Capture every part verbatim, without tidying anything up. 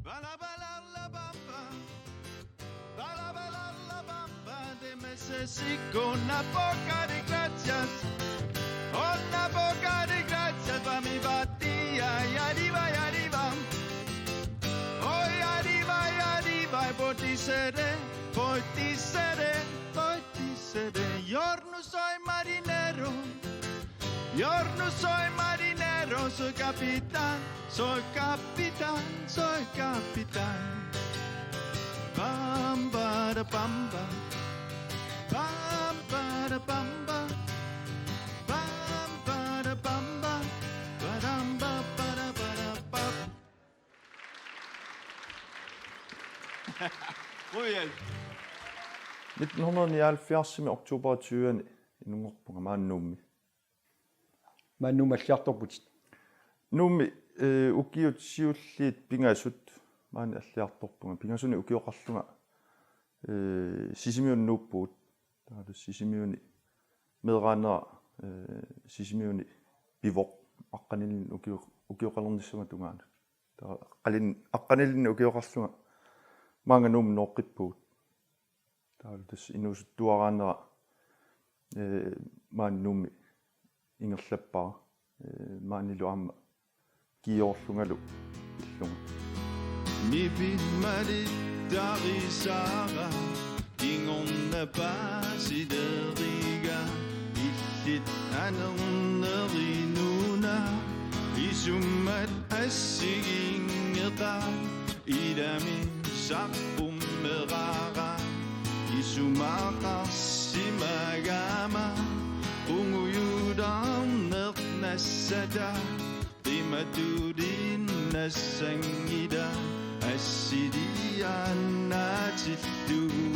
Bala bala la bamba. Bala bala la bamba. Deme se si con una poca de gracias. Una poca de gracias pa mi batía y arriba y arriba. Hoy arriba y arriba y por ti seré, por ti seré, por ti seré. Yo no soy marinero. Yo no soy marinero, soy capitán, soy capitán, soy capitán. Pam, para, pam, pam. Pam, para, pam, pam. Pam, para, pam, pam. Param, pa, para, para, pam. Muy bien. Nitten hundrede nioghalvfjerds oktober tyve inunngorpunga maani Nuummi. Maani Nuummi alliartorputit? Nuummi, eh, ukiut siulliit pingasut maani alliartorpunga. Pingasunik ukioqarlunga, eh, Sisimiuni nuuppugut. Taavalu Sisimiuni meeraanera, eh, Sisimiuni pivoq aqqanilinnik ukio-, ukioqalernissama tungaanut. Taava aqqalin-, aqqanilinnik ukioqarlunga maanga Nuummi nooqqippugut. Taavalu tassa inuusuttuaraanera, eh, maani Nuummi ingerlappara, eh, maanilu aamma kiiorlungalu illunga. Nipimalittarisara kingorna paasileriga illit anernerinuna isummat assigiinngeqaat ilami saqqummerara isumaqarsimagama qungujulaarneq nassata qimattuliinnassanngila assiliaannaatillugu.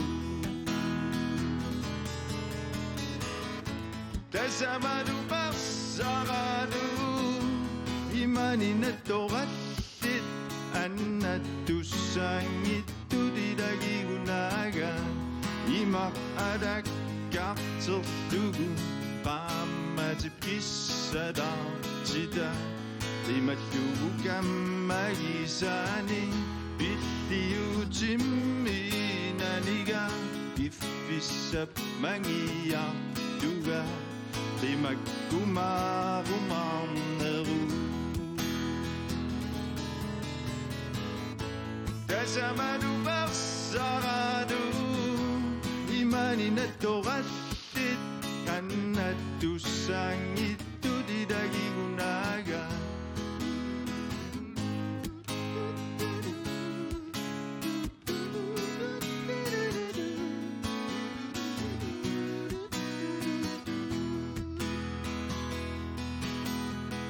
Tasamaluparsaralu imani nattorallit annattussaanngitsut ilagigunaaga imaq alakkarterlugu qaammatip kissalaartita qimallugu kammagisaani pilliutimmiinaniga piffissap mangiartuga qimakkumaarumaarnerup. Tasamaluparsaralu imani nattorallit annattussaanngitsut ilagigunaaga.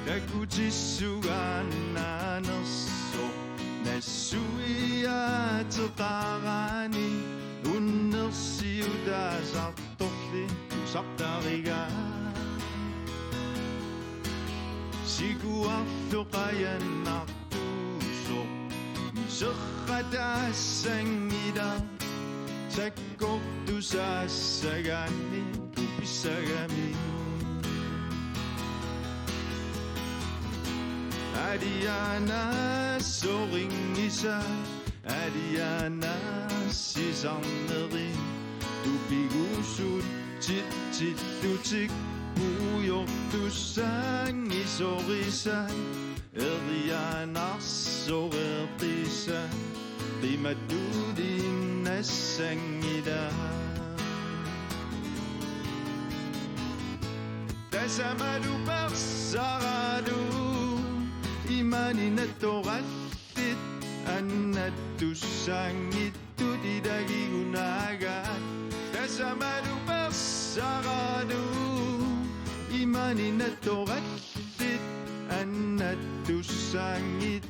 Takutissugaannaanersoq nassuiaateqaraanni unnersiutaasartorli tusartariga. Sikuarlu qajannartuusoq miserrataassanngilaq sakkortusaassagaanni tupissagami. Alianaassorinngisa alianaasisarneri tupigusutsitsillutik puigortussaanngisorisat erianaarsoreertissat qimattuliinnassanngilaq. Tasamaluparsaralu imani nattorallit annattussaanngitsut ilagigunaaga. Tasamaluparsaralu imani nattorallit annattussaanngitsut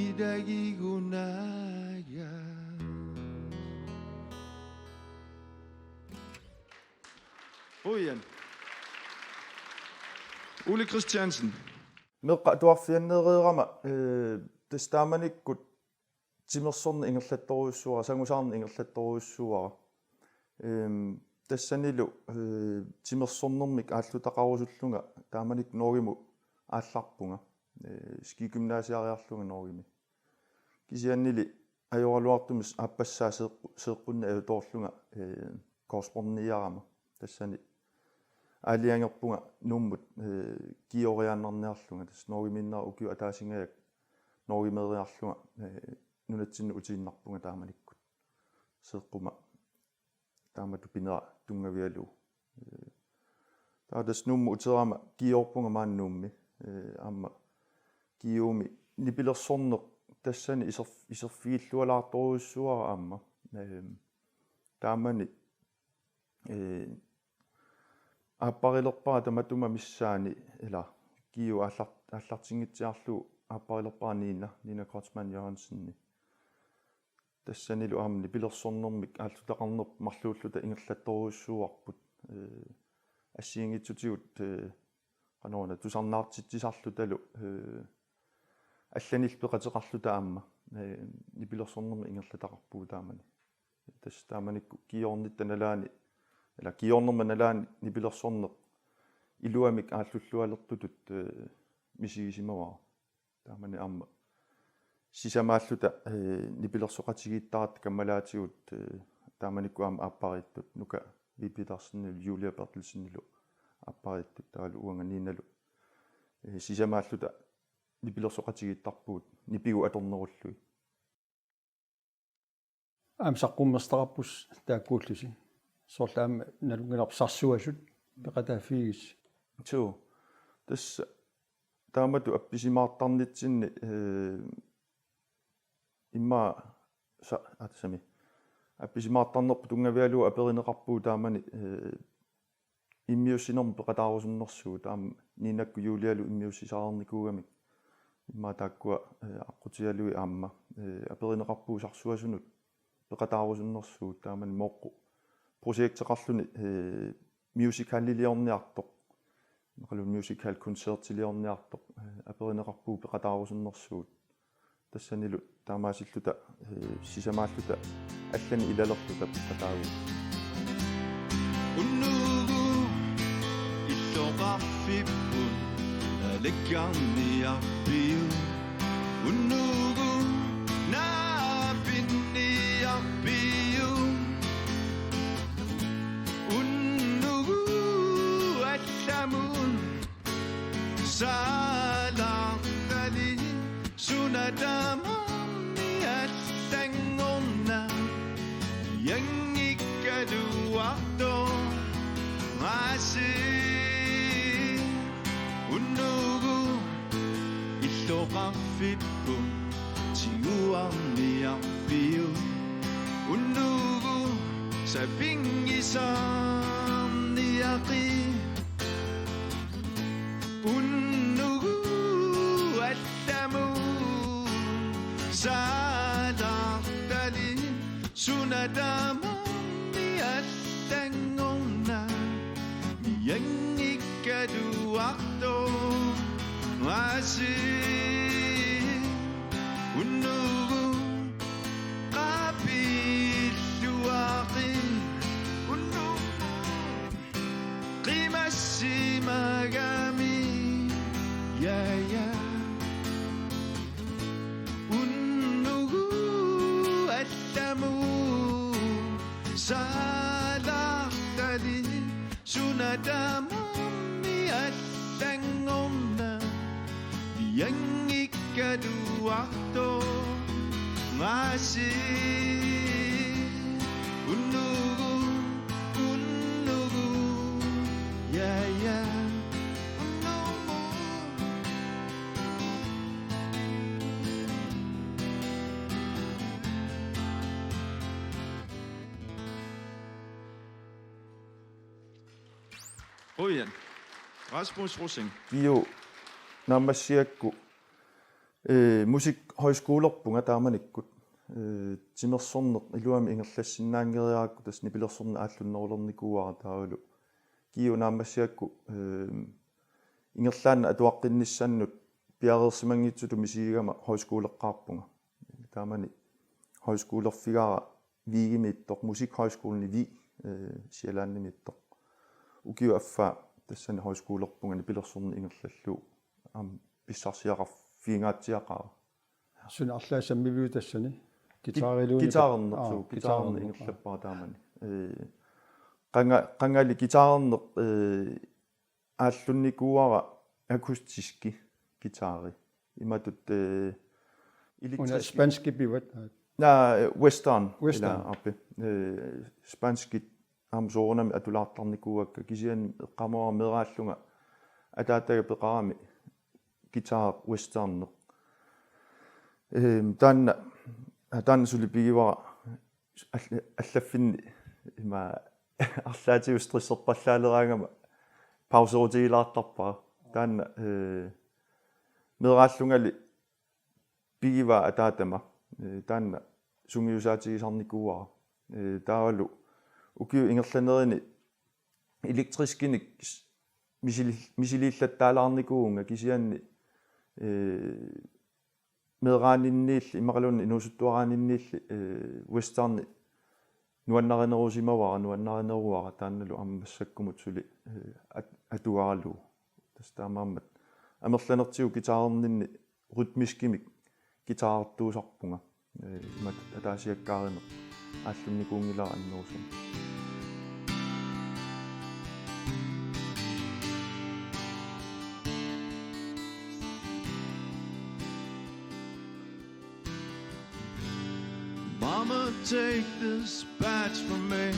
ilagigunaaga. Qujan. Ole Christiansen. Meeqqat atuarfianneereerama, eh, tassa taamanikkut timersorneq ingerlattorujussuara, sangusaarneq ingerlattorujussuara. Ehm, tassanilu, eh, timersornermik aallutaqarusullunga taamanikkut Norgemut aallarpunga. eh, skigymnasiariarlunga Norgemi. Kisiannili ajoraluartumik aappassaa seeqqu-, seeqqunneq ajutoorlunga, eh, korsbåndiarama. Tassani aalajangerpunga Nuummut, eh, GU-riaannarniarlunga. Tassa Norgemiinnera ukiup ataasingajak Norgemeeriarlunga, eh, nunatsinnut utiinnarpunga taamanikkut. Seeqquma taamatut pinera tunngavigalugu. Eh, taava tassa Nuummut uterama GU-rpunga maani Nuummi. Eh, aamma GU-mi nipilersorneq tassani iserf-, iserfigillualaartorujussuuara aamma. Eh, taamani, eh, aapparilerpara tamatuma missaani ila GU aallar-, aallartinngitsiarlugu aapparilerpara Nina, Nina Kreutzmann Jørgensen. Tassanilu aamma nipilersornermik aallutaqarnerput marluulluta ingerlattorujussuuarput. Eh, assigiinngitsutigut, eh, qanoruna tusarnaartitsisarlutalu, eh, allanillu peqateqarluta aamma, eh, nipilersornermik ingerlataqarpugut taamani. Tassa taamanikkut GU-rnitta nalaani, ila GU-rnerma nalaani nipilersorneq iluamik aallullualertutut, eh, misigisimavara. Taamani aamma sisamaalluta, eh, nipilersoqatigiittaratta kammalaatigut, eh, taamanikkut aamma aappariittut, Nuka V. Petersenilu Julia Berthelsenilu aappariittut taavalu uanga Ninalu, eh, sisamaalluta nipilersoqatigiittarpugut nipigut atornerullugit. Aamma saqqummersittaqarpusi taakkuullusi. Soorlu aamma nalunngilarput sarsuasut peqataaffigigissi. Suu. Tassa taamatut appisimaartarnitsinni, eh, immaqa sa-, aa, tassami. Appisimaartarnerput tunngavigalugu aperineqarpugut taamani, eh, immiussinermut peqataarusunnersugut, aamma Ninakkut Julialu immiussisareernikuugamik. Immaqa taakkua, eh, aqqutigalugit aamma, eh, aperineqarpugut sarsuasunut peqataarusunnersugut taamani Mooqqu projekteqarluni, eh, music halliliorniartoq. Immaqalu music hall koncertiliorniartoq, eh, aperineqarpugut peqataarusunnersugut. Tassanilu taamaasilluta, eh, sisamaalluta allanik ilalerluta peqataavugut. Unnugu illoqarfipput alikkarniarpiuk. Unnugu naapinniarpiuk. Unnugu allamut saalartalik. Suna tamarmi allanngorna mianngikkaluartoq aasiit. Unnugu illoqarfipput tiguarniarpiuk. Unnugu sapinngisarniaqi. Unnugu allamut saalartalik. Suna tamarmi allanngorna mianngikkaluartoq aasiit. Unnugu qaapilluaqi. Unnugu qimassimagami. Ja, ja. Unnugu allamut saalartalik. Suna tamarmi allanngorna mianngikkaluartoq aasiit. Unnugu, unnugu, ja, ja. Unnugu. Qujan. Rasmus Rosing. GU naammassigakku, eh, musikhøjskolerpunga taamanikkut. Eh, timersorneq iluamik ingerlassinnaanngeriarakku tassa nipilersorneq aallunnerulernikuuara taavalu. GU naammassigakku, eh, ingerlaannaq atuaqqinnissannut piareersimanngitsutut misigigama højskoleqqaarpunga. Taamani højskolerfigaara Wiegimiittoq, Musikhøjskolen i Wieg, eh, Sjællandimiittoq. Ukiup affaa tassani højskolerpunga nipilersorneq ingerlallugu. Aamma pissarsiaqarfigingaatsiaqaara. Suna arlaat sammiviuk tassani? Guitariluunniit? Guitarernersuuvoq, guitarerneq ingerlappara taamani. Ee, qanga-, qangali guitarerneq, ee, aallunnikuuara akustiski guitari. Imatut, ee, Una spanskit pivaat? Naa, western. Western. Ila api. Ee, spanskit aamma soorunami atulaartarnikuuakka, kisianni eqqaamavara meeraallunga ataataga peqarami guitar westerneq. Ehm, taanna, taanna suli pigivara all-, allaffinni ima arlaatigut stresserpallaaleraangama pauserutigilaartarpara. Taanna, eh, meeraallungali pigivaa ataatama, eh, taanna sungiusaatigisarnikuuara. Eh, taavalu ukiut ingerlanerini elektriskinik s-, misili-, misiliillattaalaarnikuuvunga, kisianni, eh, meeraaninniilli, immaqaluunniit inuusuttuaraaninniilli, eh, westerni nuannarinerusimavara, nuannarineruara, taannalu aamma massakkumut suli, eh, at-, atugaralugu. Tassa taamaammat amerlanertigut guitarerninni rytmiskimik guitarertuusarpunga. Eh, imatut ataasiakkaarineq aallunnikuunngilara annerusumik. Mama, take this badge from me.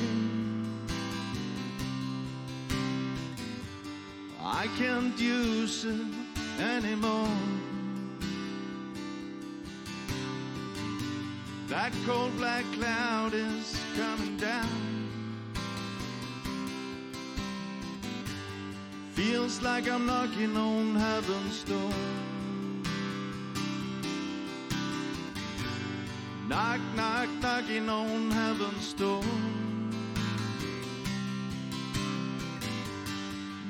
I can't use it anymore. That cold black cloud is coming down. Feels like I'm knocking on heaven's door. Knock, knock, knocking on heaven's door.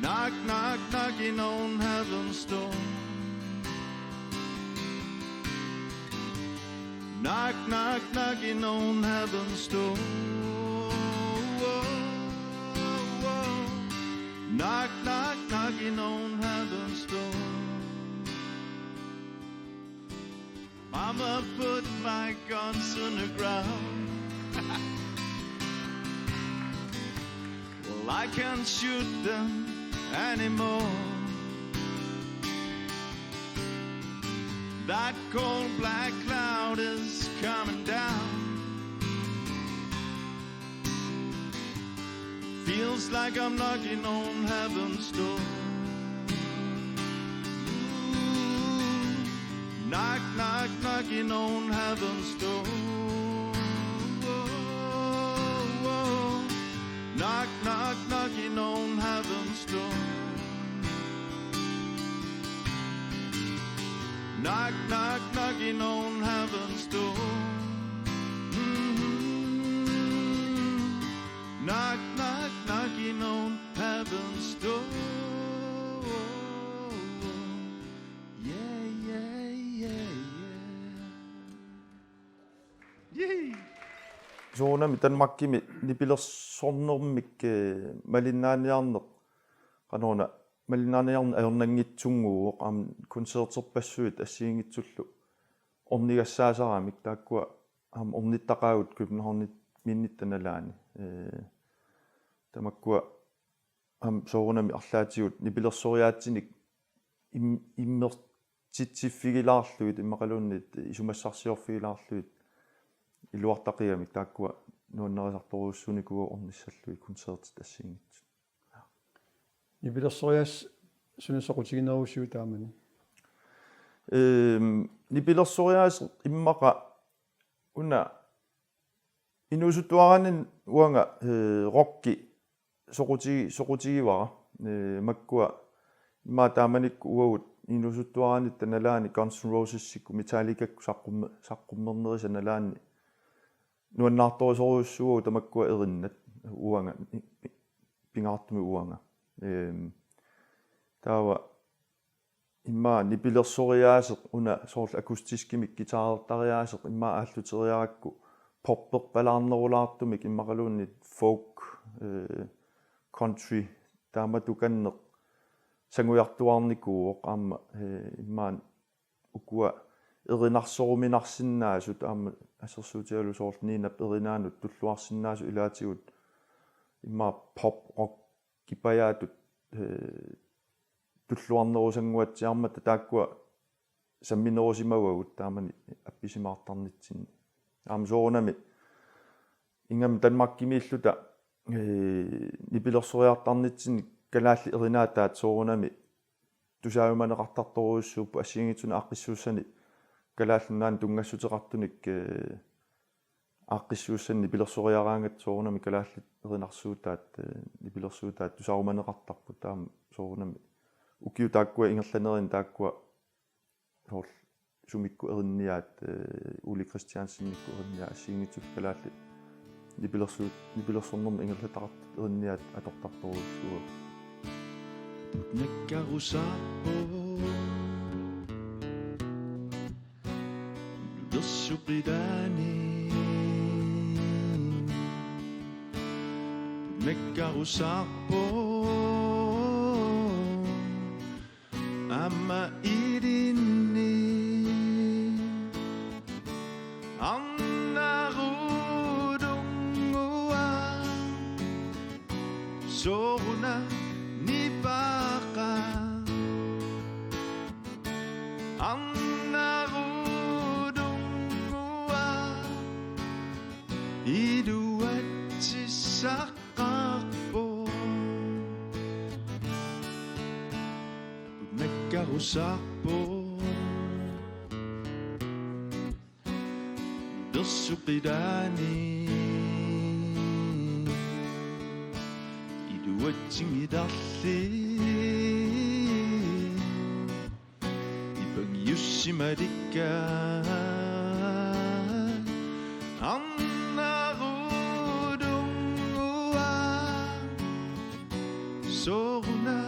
Knock, knock, knocking on heaven's door. Knock, knock, knocking on heaven's door. Knock, knock, knocking on heaven's door. Mama put my guns in the ground. Well, I can't shoot them anymore. That cold black cloud is coming down. Feels like I'm knocking on heaven's door. Ooh, knock, knock, knocking on heaven's door. Knock, knock, knocking on heaven's door. Knock, knock, knocking on heaven's door. Mm-hmm. Knock, knock, knocking on heaven's door. Yeah, yeah, yeah, yeah. Yee. Soorunami Danmarkimi nipilersornermik, eh, malinnaaniarneq, qanoruna, malinnaaniarneq ajornanngitsunnguuvoq, aamma koncerterpassuit assigiinngitsullu ornigassaasaramik, taakkua aamma ornittaqaagut Københavnimiinnitta nalaani. Eh, tamakkua aamma soorunami arlaatigut nipilersoriaatsinik im-, immertitsiffigilaarlugit immaqaluunniit isumassarsiorfigilaarlugit iluartaqigamik, taakkua nuannarisartorujussuunikuuagut ornissallugit koncertit assigiinngitsut. Nipilersoriaaseq suna soqutiginerusiuk taamani? Ehm, nipilersoriaaseq immaqa una inuusuttuaraanni uanga, eh, rocki soquti-, soqutigivara. Eh, makkua immaqa taamanikkut uagut inuusuttuaraannitta nalaani Guns N' Rosesikkut Metallicakkut saqqumme-, saqqummernerisa nalaani nuannaartorisorujussuuagut tamakkua erinnat uanga i-, i-, pingaartumik uanga. Ehm, taava immaqa nipilersoriaaseq una soorlu akustiskimik guitarertariaaseq immaqa aalluteriarakku popperpalaarnerulaartumik immaqaluunniit folk, eh, country taamatukanneq sangujartuaarnikuuvoq aamma, eh, immaqa ukua erinarsoruminarsinnaasut aamma assersuutigalugu soorlu Ninap erinaanut tulluarsinnaasut ilaatigut immaqa pop rock kipajaatut, eh, tulluarnerusannguatsiarmata taakkua samminerusimavagut taamani appisimaartarnitsinni. Aamma soorunami ingammik Danmarkimiilluta, eh, nipilersoriartarnitsinni kalaallit erinaataat soorunami tusaajumaneqartartorujussuupput assigiinngitsunik aaqqissuussanik Kalaallit Nunaanni tunngassuteqartunik, eh, aaqqissuussanik nipilersoriaraangatta soorunami kalaallit erinarsuutaat, eh, nipilersuutaat tusaajumaneqartarput taama soorunami ukiut taakkua ingerlanerini taakkua soorlu sumikkut erinniaat, eh, Ole Kristiansenikkut erinniaat assigiinngitsullu kalaallit nipilersuut, nipilersornermut ingerlataqartut erinniaat atortartorujussuuagut. Nakkarusaarpoq. Versuqilaani. Nakkarusaarpoq. Aamma ilinni arnarulunguaq sooruna nipaaqaaq. Arnarulunguaq iluatsissaaq. Nakkarusaarpoq. Versuqilaani. Iluatsinngilaq. Ipangiussimalikka arnarulunguaq sooruna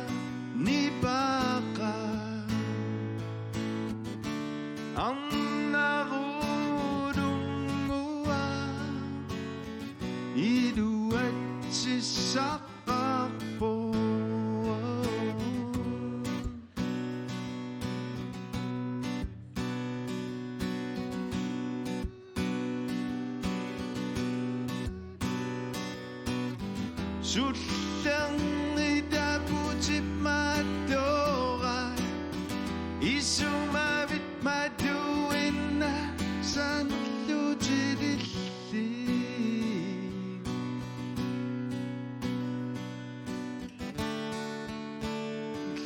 nipaaqaaq. Arnarulunguaq iluatsissaaq. Sullerni taputip matoora isumavit matuinna sanlutililli.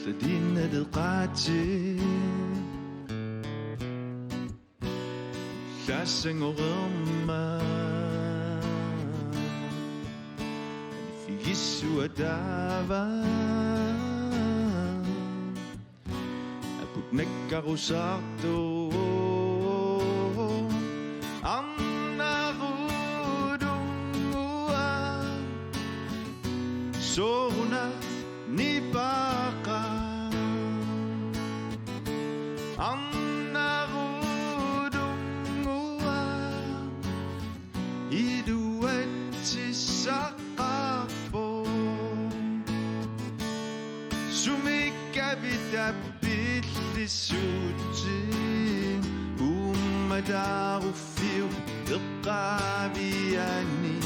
Ladinna deqaati. Laassanngorermat figissuataava. Aput nakkarusaartoq arnarulunguaq sooruna nipaaqaaq. Arnarulunguaq iluatsissaaq. Sumiikkavit appillissuutit uummataaruffiup eqqaaviani.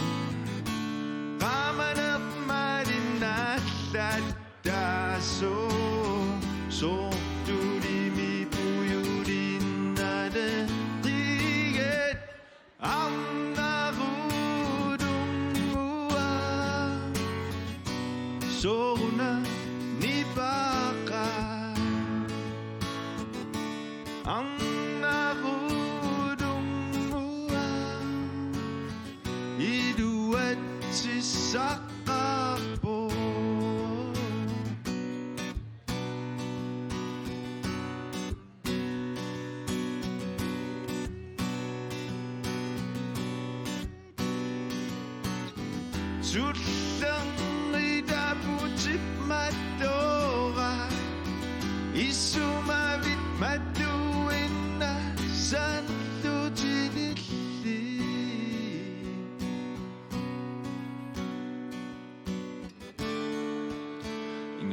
Qaamanermalinnaallat taasooq soortulimik pujulinnaleqigit. Arnarulunguaq sooruna nipaaqaaq. Arnarulunguaq iluatsissaaq. Sullerni taputip matoora isumavit matuinna sanlutililli.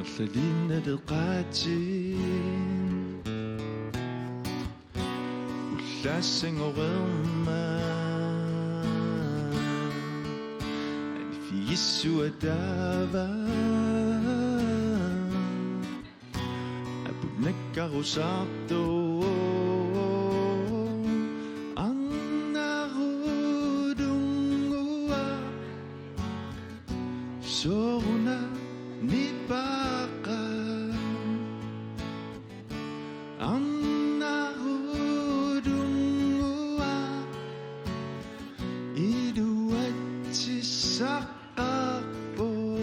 Amerlaliinnaleqaatit ullaassanngormat aniffigissuataava apunnakkarusaartoq arnarulunguaq. Sooruna nipaqqa arnarulunguaq iluatsissaqqaarpoq.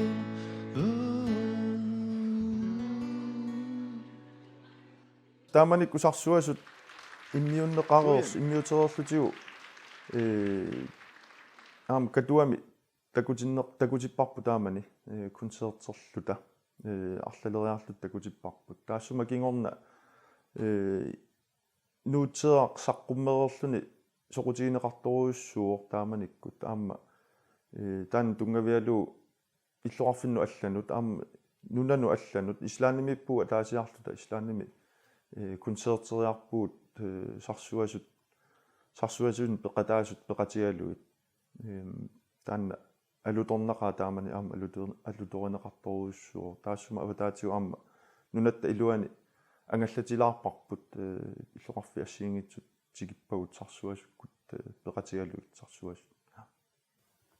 Taamanikkut sarsuasut immiunneqareers-, immiutereerlutigu, ee, aamma Katuami takutinneq-, takutipparput taamani, ee, koncerterluta, ee, arlaleriarluta takutipparput. Taassuma kingorna, ee, Nuutseeraq saqqummereerluni soqutigineqartorujussuuvoq taamanikkut. Aamma, ee, taanna tunngavigalugu illoqarfinnut allanut, aamma nunanut allanut, Islandimiippugut ataasiarluta, Islandimi, ee, koncerteriarpugut, ee, sarsuasut, sarsuasunut peqataasut peqatigalugit. Eem, taanna alutornaqaaq taamani aamma alutor-, alutorineqartorujussuuvoq. Taassuma avataatigut aamma nunatta iluani angallatilaarparput, ee, illoqarfiit assigiinngitsut tikippagut sarsuasukkut, ee, peqatigalugit sarsuasut.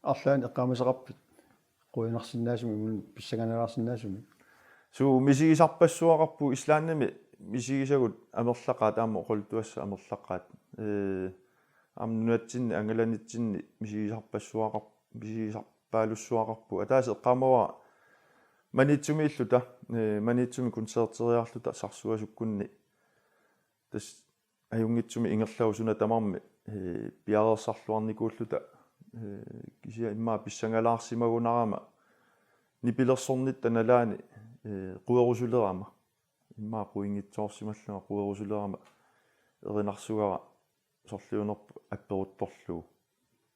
Arlaannik eqqaamasaqarpit qujanarsinnaasumik imaluunniit pissanganalaarsinnaasumik? Suu, misigisarpassuaqarpugut, Islandimi misigisagut amerlaqaat, aamma oqaluttuassat amerlaqaat. Ee, aamma nunatsinni angalanitsinni misigisarpassuaqar-, misigisarpaalussuaqarpugut. Ataaseq eqqaamavara Maniitsumiilluta, ee, Maniitsumi koncerteriarluta sarsuasukkunni. Tassa ajunngitsumik ingerlavoq suna tamarmi, ee, piareersarluarnikuulluta, ee, kisianni immaqa pissangalaarsimagunarama nipilersornitta nalaani, ee, querusulerama. Immaqa quinngitsoorsimallunga querusulerama erinarsugara sorliunerput apperuttorlugu.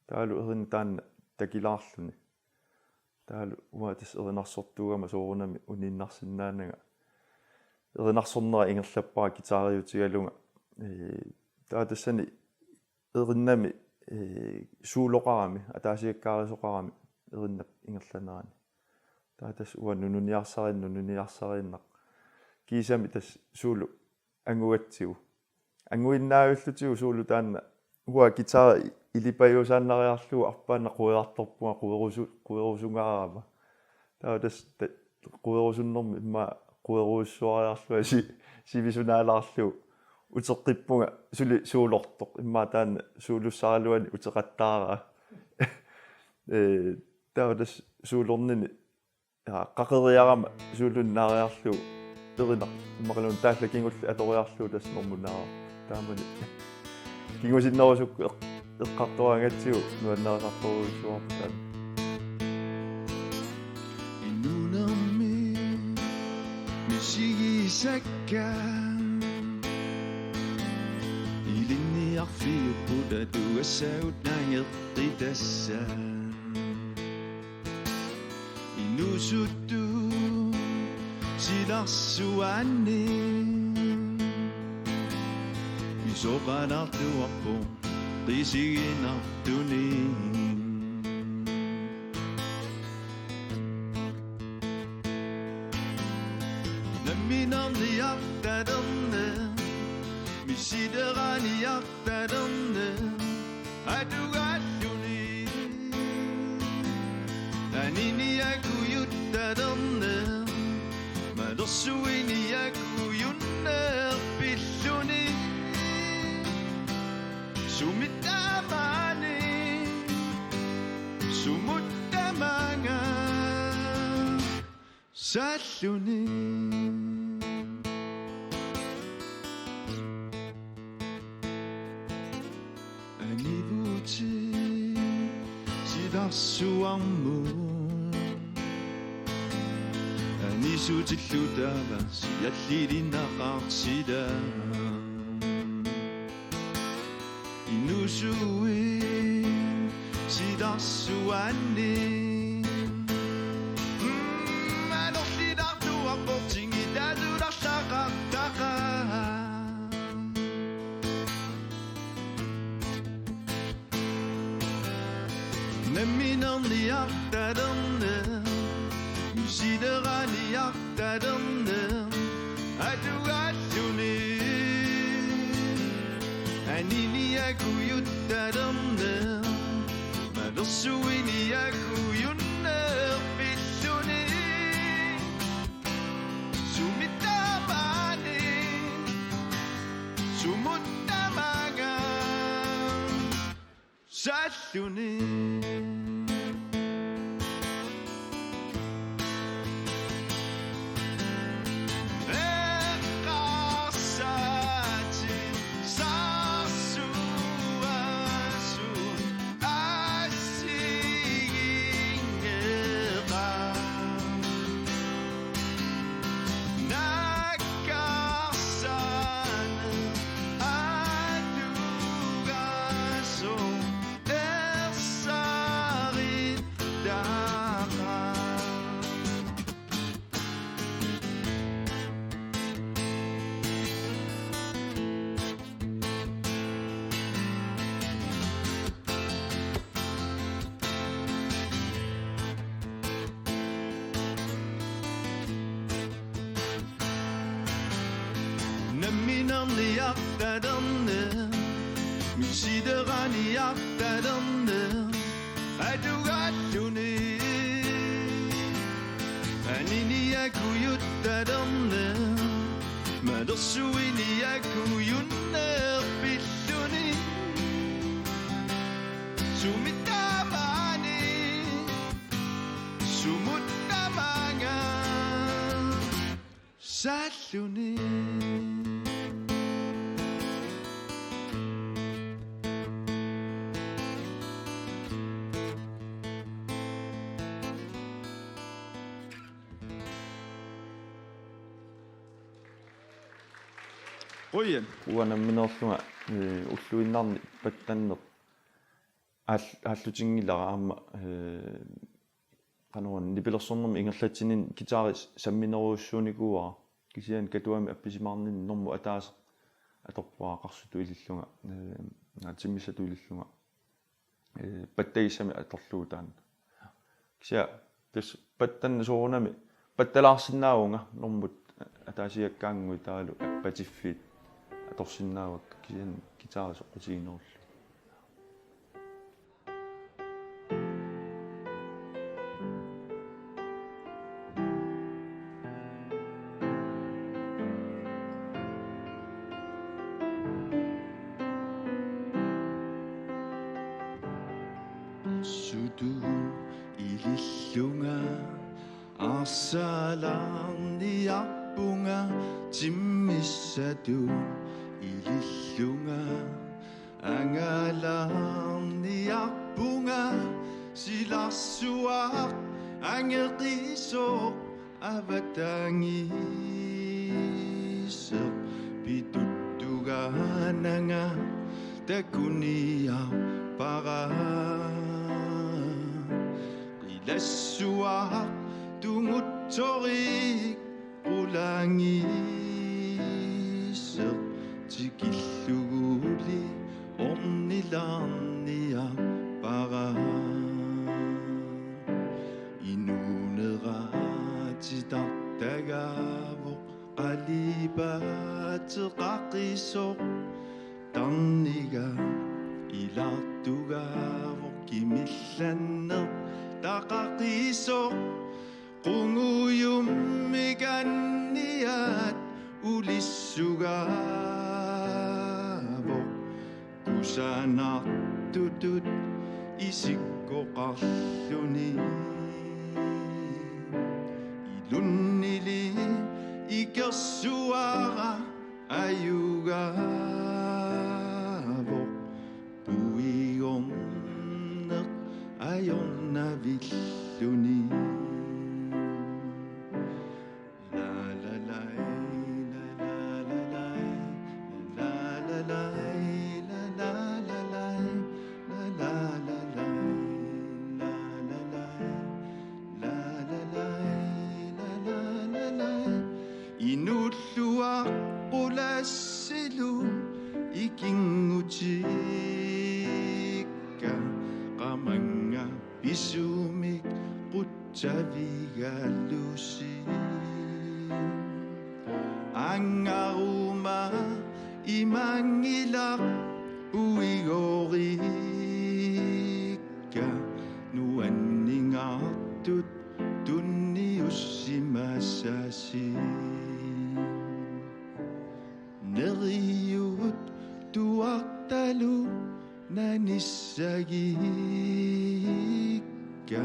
Taavalu erinaq taanna takilaarluni. Taavalu uanga tassa erinarsortuugama soorunami uniinnarsinnaananga. Erinarsornera ingerlappara guitariutigalunga. Ee, taava tassani erinnami, ee, suuloqarami, ataasiakkaarisoqarami erinnap ingerlanerani. Taava tassa uanga nununiarsariin-, nununiarsariinnaq. Kiisami tassa suulu angugatsigu. Anguinnaavillutigu suulu taanna uanga guitari ilipajuusaannariarlugu arpaannaq quiartorpunga querusu-, querusungaarama. Taava tassa ta-, querusunnermi immaqa querujussuariarlunga si-, sivisunaalaarlugu uteqqippunga suli suulortoq. Immaqa taanna suulussaraluani uteqattaaraa. Ee, taava tassa suulornini, ja, qaqeriarama suulunnaariarlugu erinaq immaqaluunniit taallat kingulliit atoriarlugu tassa normunaaraq. Taamani kingusinnerusukkut eq-, eqqartoraangatsigu nuannarisartorujussuuarput taanna. Inuunermi misigisakka ilinniarfiupput atugassagut nangeqqitassat. Inuusuttut silarsuaanni pisoqalaartuarpoq qisiginartunik. Nammineerniartalerneq, misiliiniartalerneq atugaalluni. Aniniakujuttalerneq, malersuiniakujunneq pilluni. Sumit tamaani, sumut tamaanga saalluni. Anivutit silarsuarmut anisutillu taava siallilinaqarsila. Inuusuit silarsuaanni. Mm, anorlilaartuar Nammineerniartalerneq, misileraniartalerneq, atugaalluni. Aniniakujuttalerneq, malersuiniakujunneq pilluni. Sumit tamaani, sumut tamaanga. Saalluni. Eqqarsaatit saassuassut assigiinngeqaaq. Nakkarsaaneq atugaasoq ersarittaqaaq. Nammineerniartalerneq, misileraniartalerneq, atugaalluni. Aniniakujuttalerneq, malersuiniakujunneq pilluni. Sumit tamaani, sumut tamaanga. Saalluni. Qujan. Uanga nammineerlunga, eh, ulluinnarni pattanneq aal-, aallutinngilara aamma, eh, qanoruna nipilersornermi ingerlatsininni guitari samminerujussuunikuuara. Kisianni Katuami appisimaarninni normut ataaseq atorpara qarsutut ilillunga, eh, naa timmissatut ilillunga, eh, pattagissami atorlugu taanna. Kisianni tassa pattanneq soorunami pattalaarsinnaavunga normut ataasiakkaanguit taavalu appatiffiit atorsinnaavakka kisianni guitari soqutiginerullugu. Qarsutut ilillunga arsalaarniarpunga, timmissatut ilillunga angalaarniarpunga, silarsuaq angeqisoq avatangiiseq pituttugaananga takuniarpara. Qilassuaq tungutsorik qulangiiseq tikilluguli ornilaarniarpara. Inuunera titartagaavoq qalipaateqaqisoq, tarniga ilaartugaavoq kimillannertaqaqisoq, qungujummik anniat ulissugaavoq, kusanartutut isikkoqarluni. Ilunnili ikersuara ajugaavoq, puigorneq ajornavilluni. Inuulluaq qulassilu ikinngutikka qamannga Sumik qutsavigalusi. Angaruma imanngilaq uigorikka nuanningaartut tunniussimasasi. Neriuttuartalu nanissagikka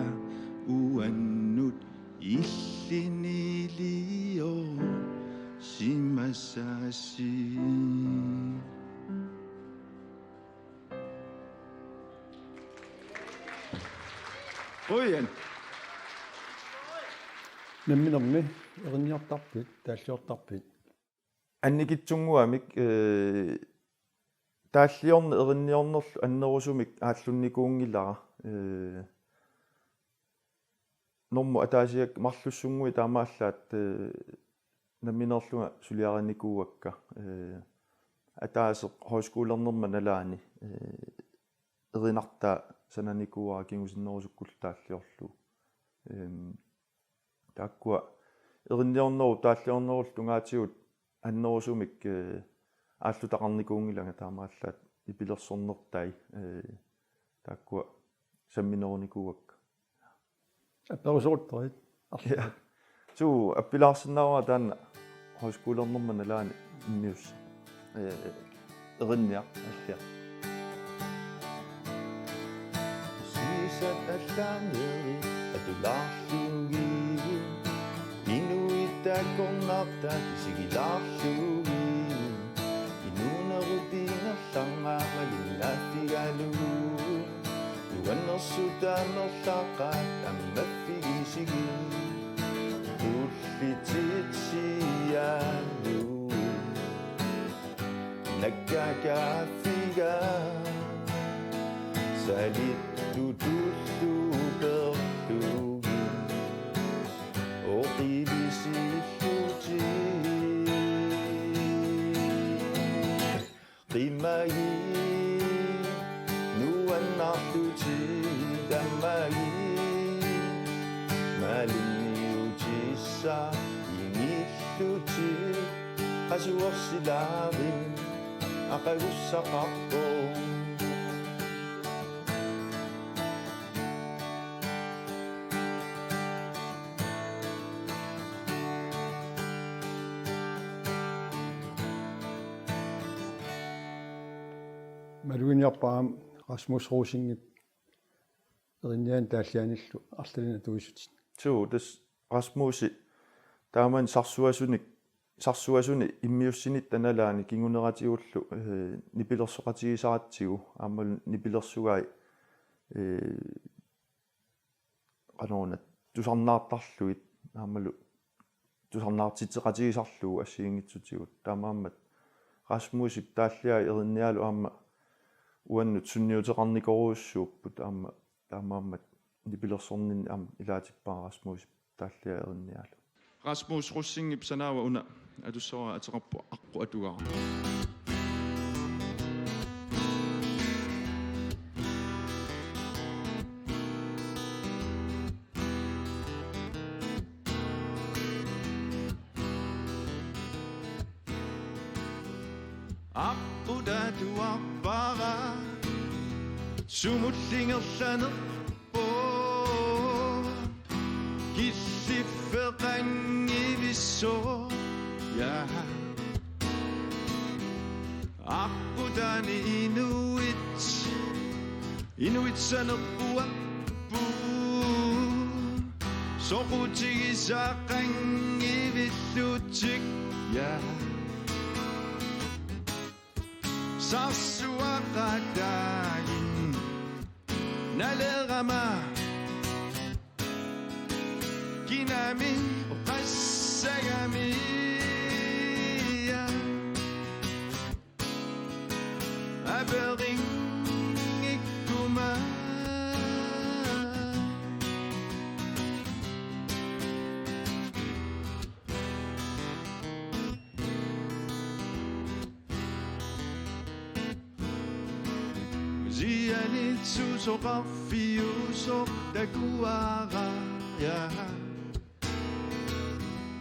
uannut illiniliorsimasasi. Qujan. Namminermi erinniortarpit, taalliortarpit? Annikitsunnguamik, ee, taalliorneq erinniornerlu annerusumik aallunnikuunngilara, ee, normu ataasiakkat marlussunnguit taamaallaat, ee, nammineerlunga suliarinikuuakka, ee, ataaseq højskolernerma nalaani, ee, erinartaa sananikuuara kingusinnerusukkullu taalliorlugu. Eem, taakkua erinniornerup taalliornerullu tungaatigut annerusumik, ee, aallutaqarnikuunngilanga taamaallaat nipilersornertai, ee, taakkua samminerunikuuakka. Aperusoruttorit. Ja. Suu, appilaarsinnaavara taanna højskolernerma nalaani immiussaq. Ee, erinniaq, alliaq. Siisat allaaneri atulaarlugit. Inuit takornartaat isigilaarlugit. Inuunerup ingerlaannaq malinnaaffigalugu. Nuannersut amerlaqaat ammaffigisigit. Tullititsialu. Nakkakaaffiga. Salittutullu perlugit. Oqivisillutit. Qimagit nuannaarlutit tammagit. Malinniutissaq ingillutit. Qasuersilaarit aqagussaqarpoq. Maluginiarpara Rasmus Rosingip erinniaani taalliaanillu arlalinnik atuisutit. Suu, tassa Rasmusi taamani sarsuasunik, sarsuasuni immiussinitta nalaani kinguneratigullu, ee, nipilersoqatigisaratsigu aammalu nipilersugai, ee, qanoruna tusarnaartarlugit aammalu tusarnaartitseqatigisarlugu assigiinngitsutigut. Taamaammat Rasmusip taalliai erinnialu aamma uannut sunniuteqarnikorujussuupput aamma taamaammat nipilersorninni aamma ilaatippara Rasmusip taalliai erinnialu. Rasmus Rosingip sanaava una atussavara ateqarpoq Aqqut atugara. Aqqut atuarpara sumullu ingerlanerpoq killiffeqanngivissoq, ja. Aqqutaani inuit, inuit sanerpuapput soqutigisaqanngivillutik, ja. Sarsuaqataagit nalerama kinami oqassagami, ja. Aperinngikkumaarpoq. Pianitsusoqarfiusoq takuara, ja.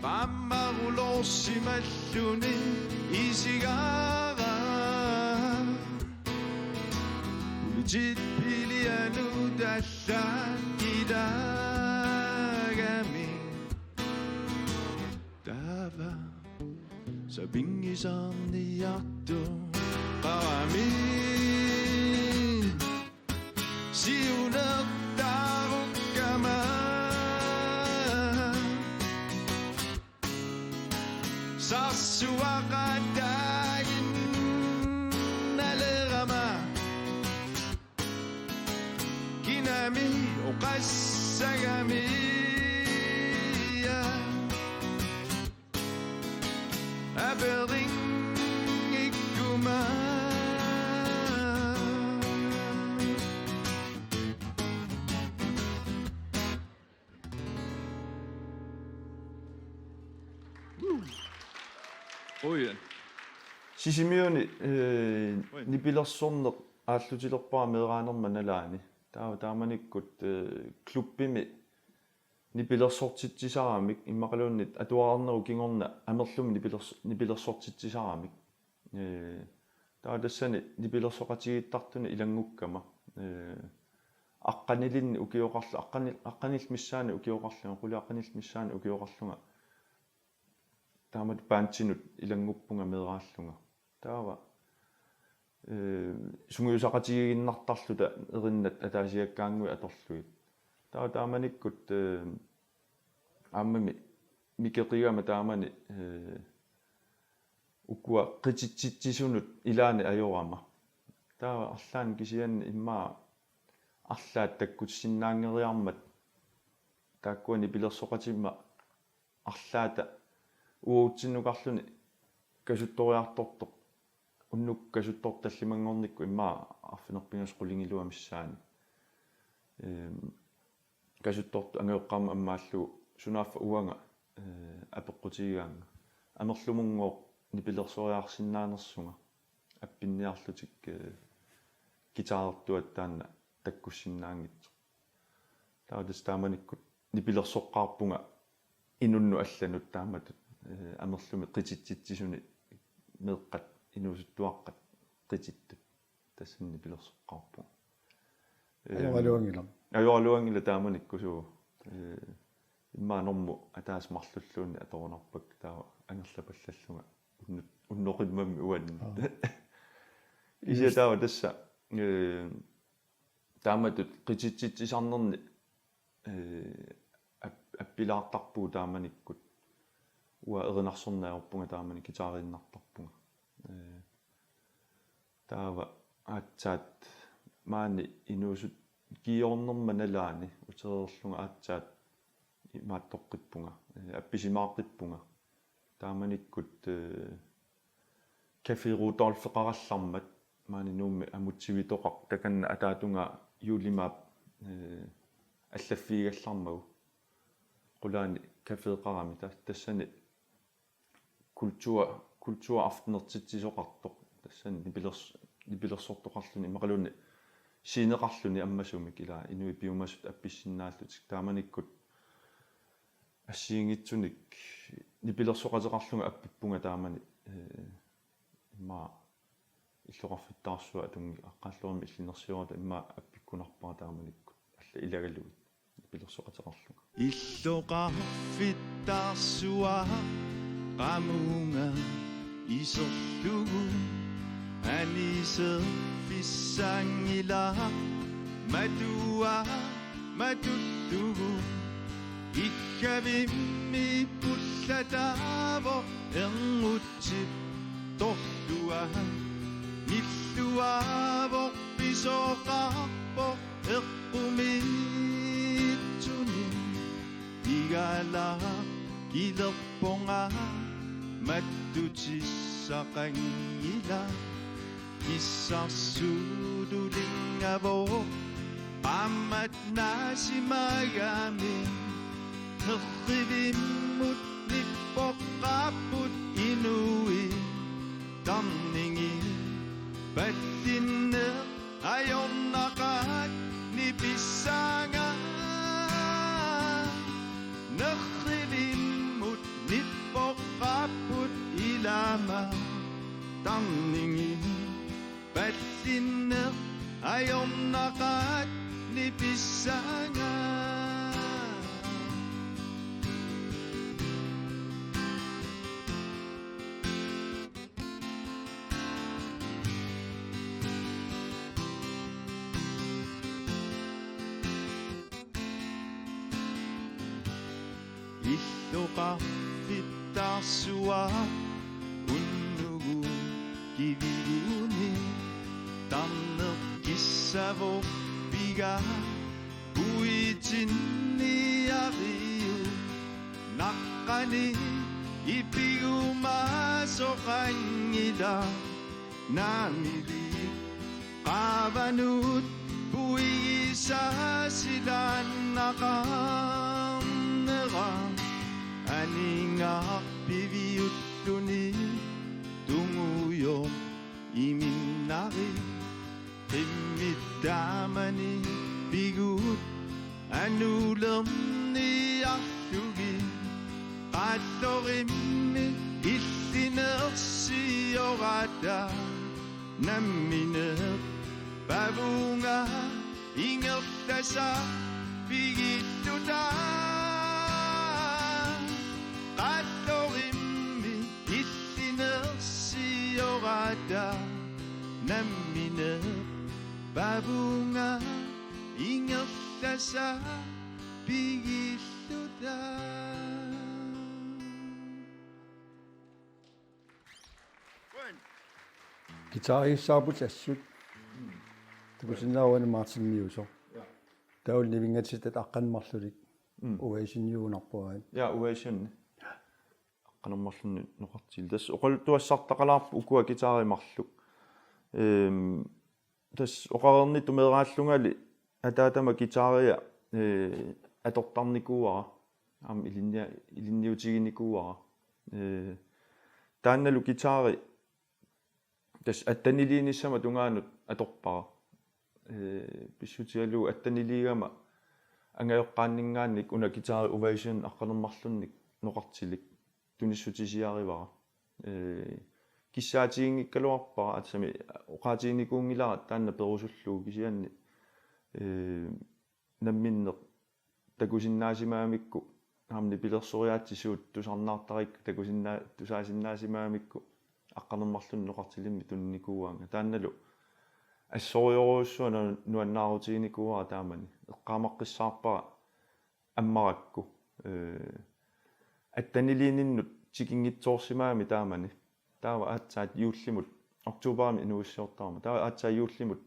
Pammarulorsimalluni isigaara. Politiit pilianut allagilaagami. Taava sapinngisaarniartoqarami. Siunertaarukkama. Sarsuaqataaginnalerama. Kinami oqassagami, ja. Aperingikkuma. Oi. Sisimiuni, eh, Oi. Nipilersorneq aallutilerpara meeraanerma nalaani. Taava taamanikkut, eh, klubbimi nipilersortitsisaramik, immaqaluunniit atuarnerup kingorna Amerlumi nipilers-, nipilersortitsisaramik. Eh, taava tassani nipilersoqatigiittartuni ilanngukkama. Eh, aqqanilinnik ukioqarlu-, aqqani-, aqqanillit missaanni ukioqarlunga, qulit aqqanillit missaanni ukioqarlunga. Taamatut bandinut ilannguppunga meeraallunga. Taava, eh, sungiusaqatigiinnartarluta erinnat ataasiakkaannguit atorlugit. Taava taamanikkut, eh, aammami mikeqigama taamani, eh, ukua qititsitsisunut ilaanni ajorama. Taava arlaannik kisianni immaqa arlaat takkutissinnaanngeriarmat taakkua nipilersoqatima arlaata uagutsinnukarluni kasuttoriartortoq. Unnuk kasuttortoq tallimanngornikkut immaqa arfineq-pingasut qulingiluat missaanni. Ehm, kasuttortoq angajoqqaarmat ammaallugu sunaaffa uanga, eh, apeqqutigigaanga. Amerlumunngooq nipilersoriarsinnaanersunga appinniarlutik, eh, guitarertuata taanna takkussinnaanngitsoq. Taava tassa taamanikkut nipilersoqqaarpunga inunnut allanut taamatut, eh, Amerlumi qititsitsisuni meeqqat inuusuttuaqqat qitittut. Tassani nipilersoqqaarpunga. Ehm, ajoraluanngilaq. Ajoraluanngilaq taamanikkut suu. Eh, immaqa normut ataaseq marlulluunniit atorunarpakka taava angerlapallallunga unnu-, unnoqimmammi uannut. Aa. Kisianni taava tassa, eh, taamatut qititsitsisarnerni, eh, ap-, appilaartarpugut taamanikkut. Uanga erinarsorneq ajorpunga taamani guitariinnartarpunga. Eh, taava aatsaat maani inuusut-, kiiornerma nalaani utereerlunga aatsaat imaattoqqippunga, eh, appisimaaqqippunga. Taamanikkut, eh, Café Rudolfeqarallarmat maani Nuummi Amutsivitoqaq takanna ataatungaa juulimaap, eh, allaffigigallarmagu. Qulaani caféqarami ta-, tassani kultur-, kulturaftenertitsisoqartoq. Tassani nipilers-, nipilersortoqarluni immaqaluunniit sceneqarluni ammasumik ilaa inuit piumasut appissinnaallutik. Taamanikkut assigiinngitsunik nipilersoqateqarlunga appippunga taamani, eh, immaqa illoqarfittaarsuaq atunngik aqqalluarmi illinersiorata immaqa appikkunarpara taamanikkut allat ilagalugit nipilersoqateqarlunga. Illoqarfittaarsuaq qamunga iserlugu aniserfissanngilaq matua matullugu ikkavimmi pullataavoq erngutsit torluat milluaavoq pisoqarpoq eqqumiitsuni igalaaq kilerpunga mattutissaqanngilaq. Kissarsuutulinngavoq qaammat naasimagami herrivimmut nippoqqaapput inuit tarningit pallinneq Ajornaqaat nipissaanga. Nerrivimmut nippoqqaapput ilama tarningi. Pallinneq ajornaqaat nipissaanga. Illoqarfittaarsuaq unnugu kiviguni tarneq kissavoq piga puitinniariu naqqani ipigumasoqanngilaq. Naamilik qaavanut puigisaasilaannaqarnera aningaarpiviulluni tungujoq iminnari. Qimmit taamani pigut anulerniarlugit. Qallorimmi illinersiorata nammineq pavunga ingerlasaq pigilluta. Qallorimmi illinersiorata nammineq pavunga ingerlasaq pigilluta. Guitarissaapput assut. Takusinnaavat Martin Miusoq. Ja. Taava nivinngatitat aqqaneq-marlullit. Mm. Ovation-iugunarpoq aat. Ja, Ovation. Aqqaneq-marlunnik noqartillit. Tassa oqaluttuassartaqalaarput ukua guitarit marluk. Ehm, tassa oqareernittut meeraallungali ataatama guitaria, eh, atortarnikuuara. Aamma ilinnia-, ilinniutiginikuuara. Eh, taannalu guitari tassa atteniliinissama tungaanut atorpara. Eh, pissutigalugu atteniliigama angajoqqaanninngaanniit una guitari Ovation aqqaneq-marlunnik noqartilik tunissutisiarivara. Eh, kissaatiginngikkaluarpara, aatsaat oqaatiginikuunngilara taanna perusullugu, kisianni, eh, namminneq takusinnaasimagamikkit, aamma nipilersoriaatsit suut tusarnaartarikkit takusinnaa-, tusaasinnaasimagamikkit aqqaneq-marlunnik noqartilimmik tuninikuuaannga. Taannalu assorujussuaq nu-, nuannaarutiginikuuara taamani. Eqqaamaqqissaarpara ammarakku. Eh, atteniliininnut tikinngitsoorsimagami taamani. Taava aatsaat juullimut, oktoberimi inuuissiortarama. Taava aatsaat juullimut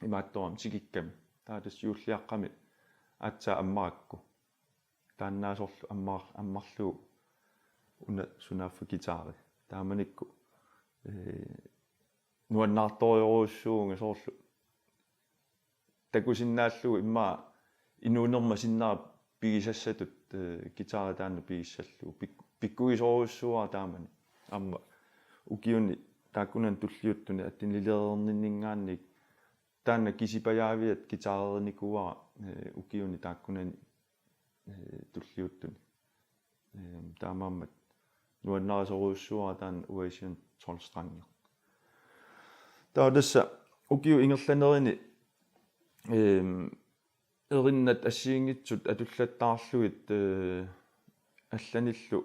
imaattorami tikikkami. Taava tassa juulliaqqami aatsaat ammarakku. Taannaasorlu ammar-, ammarlugu una sunaaffa guitari. Taamanikkut, eh, nuannaartorujussuuvunga soorlu. Takusinnaallugu immaqa inuunerma sinnera pigisassatut, eh, guitari taanna pigissallugu. Pik-, pikkugisorujussuuara taamani. Aamma ukiuni taakkunani tulliuttuni atteniliilerninninngaanniit taanna kisipajaaviat guitareerinikuuara, eh, ukiuni taakkunani, eh, tulliuttuni. Ehm, taamaammat nuannarisorujussuuara taanna Ovation tolv-strangi. Taava tassa ukiup ingerlanerini, ehm, erinnat assigiinngitsut atullattaarlugit, eh, allanillu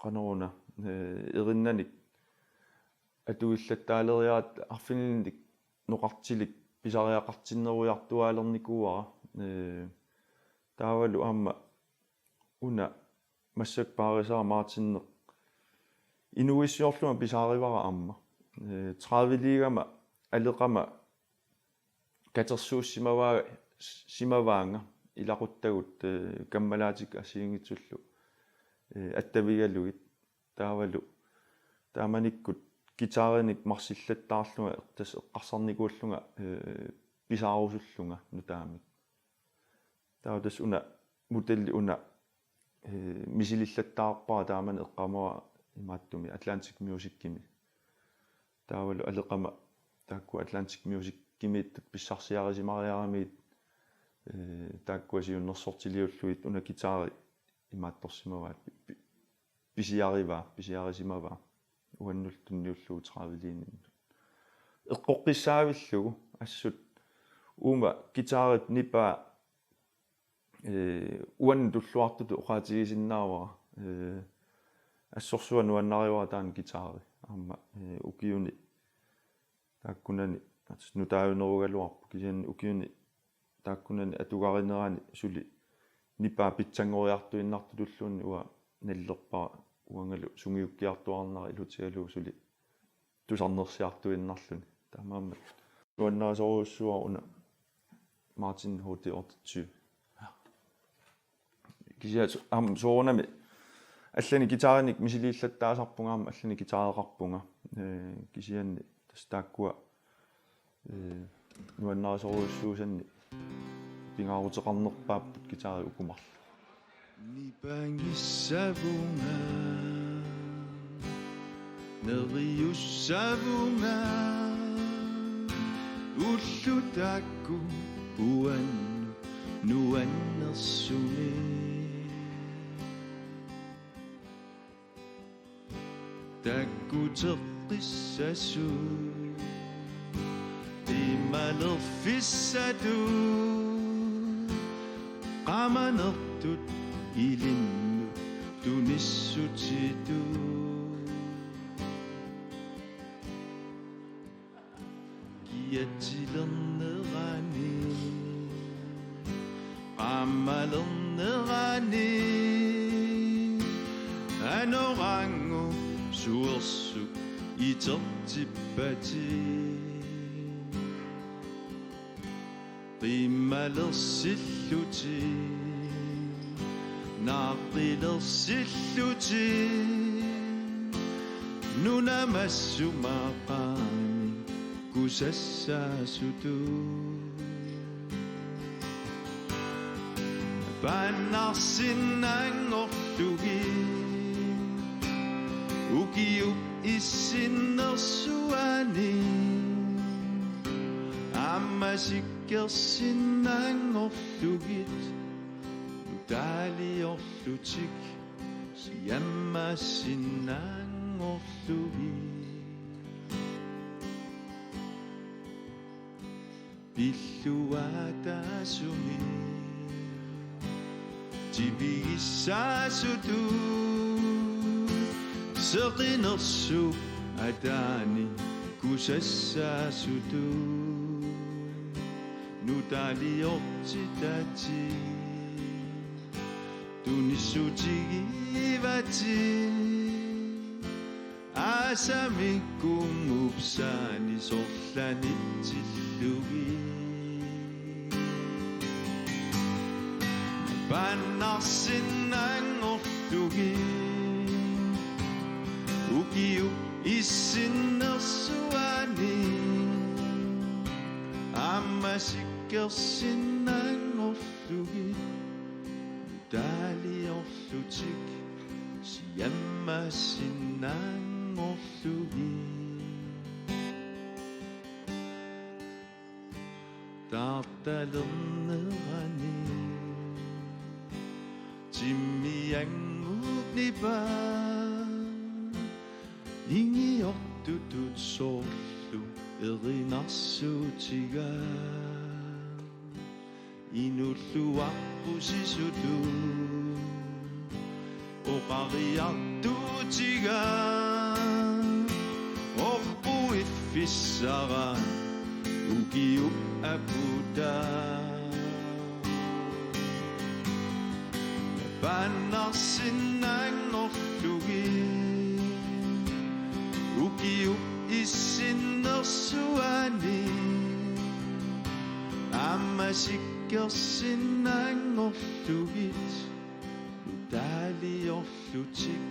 qanoruna, eh, erinnanik atuillattaaleriaratta arfinilinnik noqartilik pisariaqartinnerujartuaalernikuuara. Eh, taavalu aamma una massakkut paarisara Martineq inuuissiorlunga pisaarivara aamma. Eh, tredive-liigama aleqama katersuussimavaa-, simavaanga ilaquttagut, eh, kammalaatikka assigiinngitsullu, eh, attavigalugit. Taavalu taamanikkut guitarinik marsillattaarlunga tassa eqqarsarnikuullunga, eh, pisaarusullunga nutaamik. Taava tassa una modelli una, eh, misilillattaarpara taamani eqqaamavara imaattumik Atlantic Musicimi. Taavalu aleqama taakku Atlantic Musicimiittut pissarsiarisimariaramigit, ee, taakkua siunnersortiliullugit una guitari imaattorsimavaat, pi-, pi-, pisiarivaa, pisiarisimavaa uannullu tunniullugu tredive-liininnut. Eqqoqqissaavillugu assut uuma guitarip nipaa, ee, uannut tulluartutut oqaatigisinnaavara, ee, assorsuaq nuannarivara taanna guitari. Aamma, ee, ukiuni taakkunani, ats, nutaajunerugaluarpoq, kisianni ukiuni taakkunani atugarinerani suli nipaa pitsanngoriartuinnartutulluunniit uanga nallerpara uangalu sungiukkiartuaarnera ilutigalugu suli tusarnersiartuinnarluni. Taamaammat nuannarisorujussuuara una Martin H D otteogtyve. Kisianni su-, aamma soorunami allanik guitarinik misiliillattaasarpunga, aamma allanik guitareqarpunga. Ee, kisianni tassa taakkua, ee, nuannarisorujussuusanni pingaaruteqarnerpaapput guitarit uku marluk. Nipangissavunga, neriussavunga, ullut taakku uannut nuannersumik. Takkuteqqissasut, qiimmalerfissatut, qamanertut ilinnut tunissutitut. Kiatsilernerani, qaammalernerani, anoranngusuersuk itertippatit. Qiimmalersillutit, naaqilersillutit, nunamassumaqaani kusassaasutut. Paannarsinnanngorlugit ukiup issinnersuani, aamma sikkersinnanngorlugit, nutaaliorlutik, siammassinnanngorlugit. Pilluaataasumik tipigissaasutut, seqinersuup ataani kusassaasutut, nutaaliortitatit tunissutigivatit, aasamikkunngup saani sorlanitsillugit. Paannarsinnanngorlugit ukiup issinnersuani, aamma sikkersinnanngorlugit, nutaaliorlutik, siammassinnanngorlugit. Taartalernerani timmiannguup nipaa, ingiortutut soorlu erinarsuutigaa. Inulluarpusisutut oqariartuutigaa, orpuiffissara ukiup aputaa. Paannarsinnanngorlugit ukiup issinnersuani, aamma sikkersinnanngorlugit, nutaaliorlutik,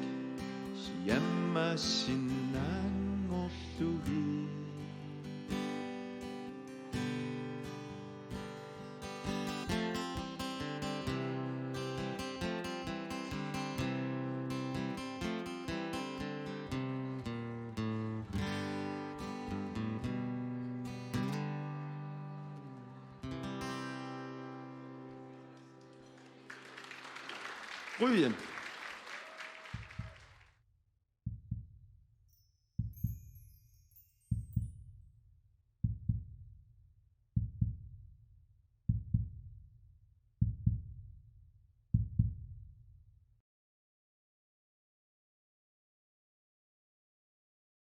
siammassinnanngorlugit. Muy bien.